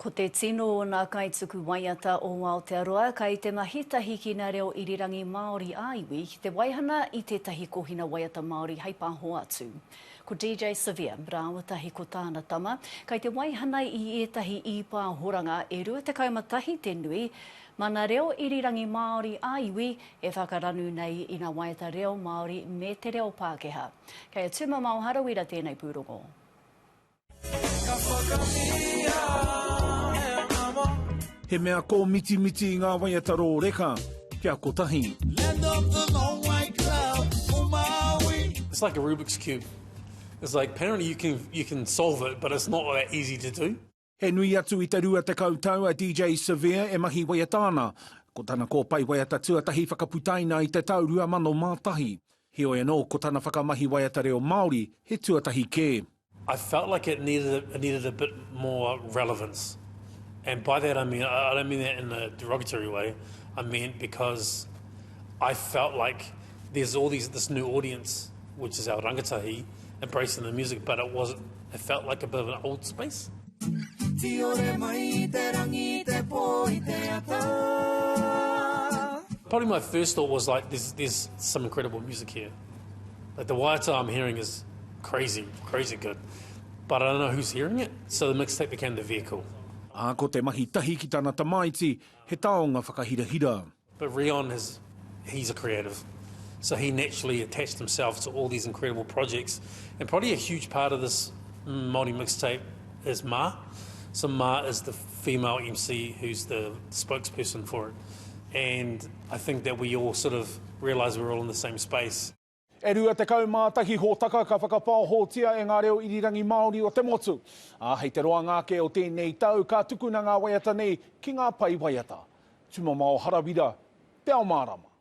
Ko te tino o nā kaituku waiata o Aotearoa kai te mahi tahi ki nā reo irirangi Māori ā-iwi ki te waihana i tētahi kohina waiata Māori hei pāho atu. Ko DJ Severe rāua tahi ko tāna tama kai te waihana i ētahi ī-pāhoranga e 21 te nui mā nā reo irirangi Māori ā-iwi e whakaranu nei i nā waiata reo Māori me te reo Pākehā. Kei a Tumamao Harawira tēnei pūrongo. He mea kōmitimiti i ngā waiata rōreka kia kotahi. It's like a Rubik's Cube. It's like apparently you can, you can solve it, but it's not that easy to do. He nui atu i te 20 tau a DJ Severe e mahi waiata ana. Ko tana kōpae waiata tuatahi whakaputaina i te tau 2001. Heoi anō, ko tana whakamahi waiata reo Māori he tuatahi kē. I felt like it needed it needed a bit more relevance and by that I mean I don't mean that in a derogatory way, I meant because I felt like there's all these this new audience which is our rangatahi embracing the music but it wasn't it felt like a bit of an old space. Tiore mai te rangi te pō i te ata. Probably my first thought was like there's there's some incredible music here. Like the waiata I'm hearing is crazy, crazy good. But I don't know who's hearing it, so the mixtape became the vehicle. Ā, ko te mahi tahi ki tana tamaiti, he taonga whakahirahira. But Rion has, he's a creative. So he naturally attached himself to all these incredible projects. And probably a huge part of this Māori mixtape is Ma. So Ma is the female MC who's the spokesperson for it. And I think that we all sort of realise we're all in the same space. E 21 hōtaka ka whakapaohotia e ngā reo irirangi Māori o te motu. Ā, hei te roanga ake o tēnei tau ka tukuna ngā waiata nei ki ngā pae waiata. Tumamao Harawira, Te Ao Mārama.